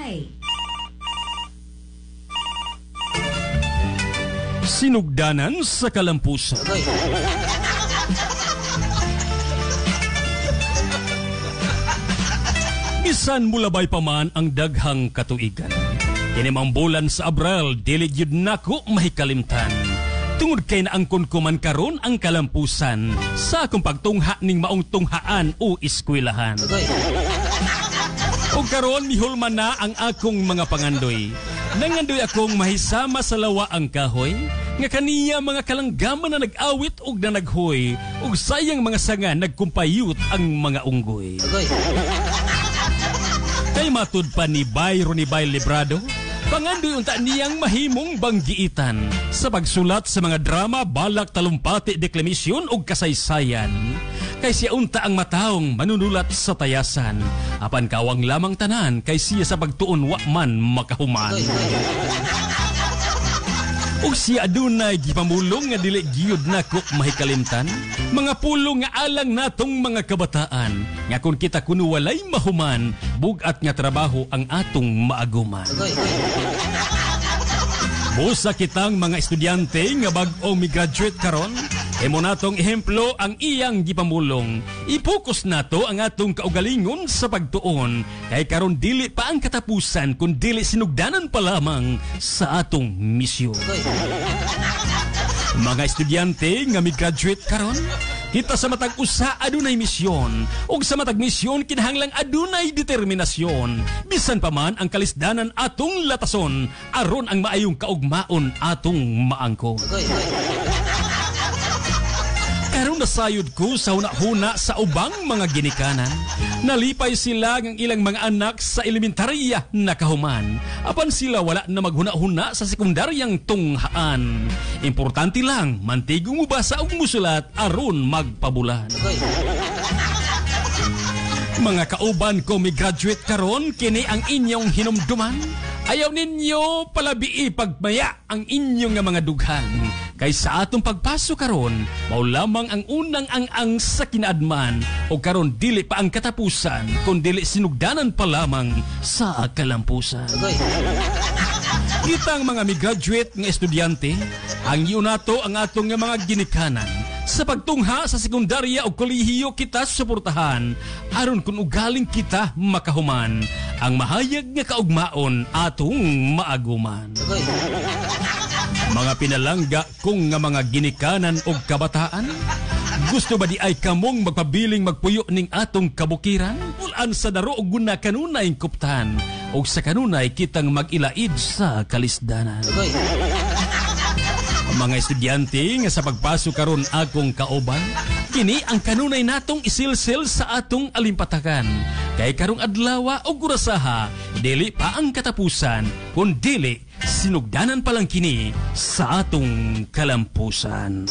Bye. Sinugdanan sa kalampusan. Bisan mulabay pa man ang daghang katuigan. Kini mang bulan sa Abril, dili gyud nako mahikalimtan. Tungod kay naangkon ko man karon ang kalampusan sa akong pagtungha ning maong tunghaan o eskwelahan. Ug karon mihulman na ang akong mga pangandoy. Nangandoy akong mahisama sa lawa ang kahoy, nga kaniya mga kalanggaman na nag-awit ug nanaghoy, ug sayang mga sanga nagkumpayut ang mga unggoy. Kay matud pa ni Bay Ronibay Librado, pangandoy unta niyang mahimong banggiitan sa pagsulat sa mga drama, balak, talumpati, deklamisyon ug kasaysayan. Kay siya unta ang matawong manunulat sa tayasan, apan kawang lamang tanan kay siya sa pagtuon wa man makahuman. Ug siya adunay gipamulong nga dili giyud nako mahikalimtan, mga pulong nga alang natong mga kabataan, nga kun kita kuno walay mahuman, bug-at nga trabaho ang atong maaguman. Busa kitang mga estudyante nga bag-o mi-graduate karon, imo natong ehemplo ang iyang gipamulong. Ipokus nato ang atong kaugalingon sa pagtuon, kay karon dili pa ang katapusan kun dili sinugdanan pa lamang sa atong misyon. Mga estudyante nga mi-graduate karon, kita sa matag usa adunay misyon, ug sa matag misyon kinahanglang adunay determinasyon. Bisan pa man ang kalisdanan atong latason, aron ang maayong kaugmaon atong maangkon. Karon nasayod ko sa huna-huna sa ubang mga ginikanan. Nalipay sila ng ilang mga anak sa elementarya nakahuman. Apan sila wala na maghuna-huna sa sekundaryang tunghaan. Importante lang, mantigong mubasa og musulat aron magpabulan. Mga kauban ko mi graduate karon, kini ang inyong hinumduman. Ayaw ninyo palabii pagmaya ang inyong nga mga dughan. Kay sa atong pagpaso karon, mao lamang ang unang ang-ang sa kinaadman, o karon dili pa ang katapusan, kun dili sinugdanan pa lamang sa kalampusan. Kitang mga mi-graduate nga estudyante, ang nato ang atong nga mga ginikanan. Sa pagtungha sa sekundarya o kolehiyo kita suportahan, aron kun ugaling kita makahuman, ang mahayag nga kaugmaon atong maaguman. Mga pinalangga kong nga mga ginikanan og kabataan, gusto ba di ay kamong magpabiling magpuyo ning atong kabukiran? Ulan sa daro og guna kanunay kuptan, og sa kanunay kitang mag-ilaid sa kalisdanan. Mga estudyante nga sa pagpaso karon akong kauban, kini ang kanunay natong isilsil sa atong alimpatakan. Kay karong adlawa og orasaha, dili pa ang katapusan, kun dili sinugdanan pa lang kini sa atong kalampusan.